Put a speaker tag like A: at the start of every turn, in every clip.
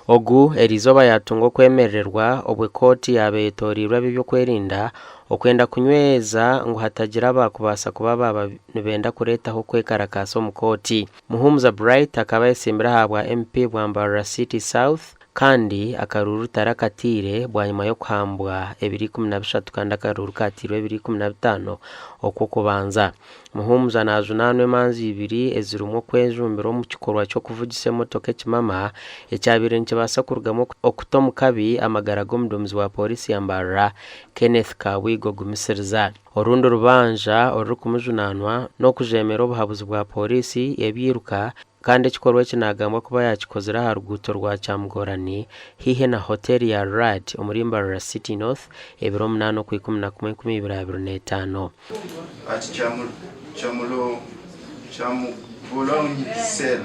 A: Ogu eriizooba yaatunga okwemerererwa obwo ekooti yaaba eyetoreirwe ab'ebyokwerinda okwenda kunyweza ngu hatagira abaakubaasa kuba baaba nibenda kureetaho okwekarakaasa omu kooti. Muhumuza Bright akaba ayetsimbire ahabwa MP bwa Mbarara City South kandi akaruuru tarakataire bwanyima y'okuhambwa ebiro 13 kandi akaruuru kaatairwe ebiro 15 Okw'okubanza. Muhumuza najunaanwa emanja ibiri ezirimu okwejumbira omu kikorwa ky'okuvugisa emotoka ekimama ekyabaire nikibaasa kurugamu okuta omu kabi amagara g'omuduumizi wa Pooriisi ya Mbarara, Kenneth Kabwigo Gumisiriza. Orundi rubanja orurikumujunaanwa n'okujeemera obuhabuzi bwa Pooriisi y'ebiiruka kandi ekikorwa eki nagambwa kuba yakikozire aha ruguuto rwa Kyamugorani haihi na hoteeri ya Rad omuri Mbarara City North ebiro munaana Okwikumi-na-kumwe 2025.
B: At Kyamugolonyi cell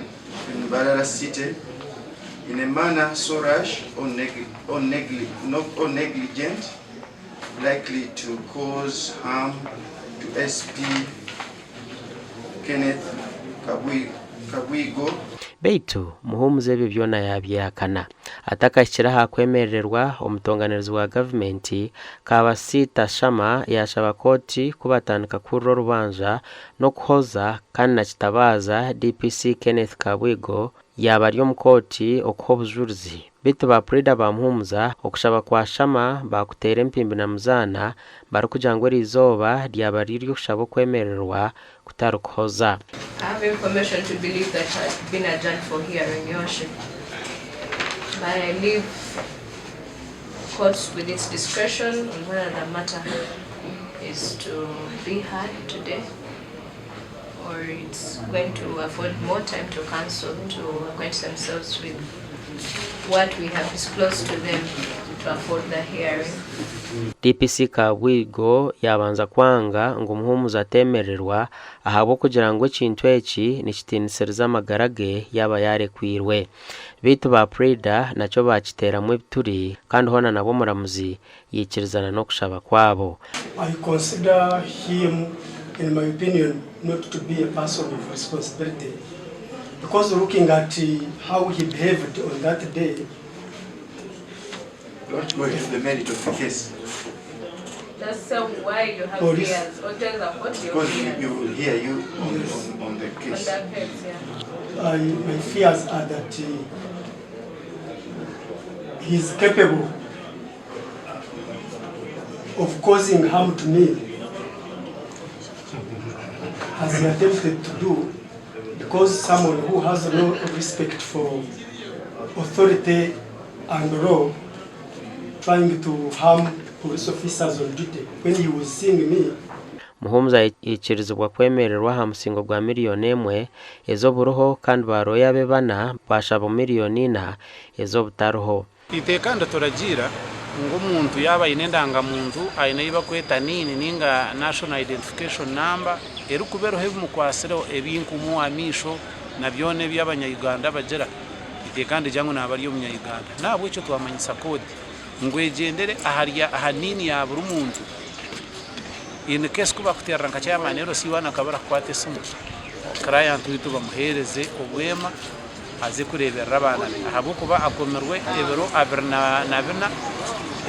B: in Mbarara City in a manner so rash or negligent likely to cause harm to SP Kenneth Kabwigo.
A: Beitu Muhumuza ebyo byona yaabyehakana. Atakahikire aha kwemerererwa, omutonganirizi wa gavumenti, Kabasiita Shama yaashaba kooti ku batandika kuhurira orubanja n'okuhoza kandi na kitabaaza DPC Kenneth Kabwigo yaaba ari omu kooti okuha obujurizi. Beitu ba puriida ba Muhumuza okushaba kwa Shama baakuteera empimbi na muzaana barikugira ngu eriizooba ryaba riri ery'okushaba okwemererwa kutari kuhoza.
C: I have information to believe that has been adjourned for hearing, Your Worship. But I leave court with its discretion on whether the matter is to be heard today or it's going to afford more time to counsel to acquaint themselves with what we have disclosed to them to afford the hearing.
A: DPC Kabwigo yaabanza kwanga ngu Muhumuza ateemererwa ahabw'okugira ngu ekintu eki nikitiinisiriza amagara ge yaaba yaarekwirwe. Beitu ba puriida nakyo baakiteeramu ebituri kandi hoona nabwo omuramuzi yaikirizana n'okushaba kwabo.
D: I consider him in my opinion not to be a person of responsibility because looking at how he behaved on that day,
B: Don't go into the merit of the case.
C: That's why you have
D: Police.
C: fears. Or tell the court your
B: Because
C: fears.
B: you will hear you on,
D: Yes.
B: on the
C: On
B: case.
C: that case, yeah.
D: My fears are that he is capable of causing harm to me as he attempted to do because someone who has no respect for authority and law trying to harm police officers on duty when he was seeing me.
A: Muhumuza yaikirizibwa kwemererwa aha musingo gwa miriyoni emwe ez'oburiho kandi ba rooya be bana baashaba miriyoni ina ez'obutariho.
E: Eiteeka nituragiira ngu omuntu yaaba aine endangamuntu aine ei barikweta NIN ninga National Identification Number erikuba eriho ebimukwatsireho ebinkumu, amaisho na byona ebi abanya Uganda bagira, eiteeka nirigira ngu naaba ari omunya Uganda. N'ahabw'ekyo twamanyisa kooti ngu egyendere aha NIN ya buri muntu in case ku bakuteerera nka chairman LC1 akaba arikukwata esimu, client waitu bamuheereze obwema. aze kureeberera abaana be ahabw'okuba akomirwe ebiro 24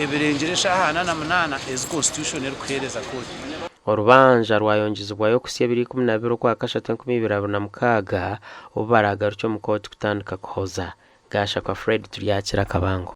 E: ebirengire eshaaha 48 ezi Constitution erikuheereza kooti.
A: Orubanja rwayongyezibwayo kuhitsya ebiro 12 Okwakashatu 2026 obu baraagarukye omu kooti kutandika kuhoza. Gashakwa Fred Turyakira Kabango.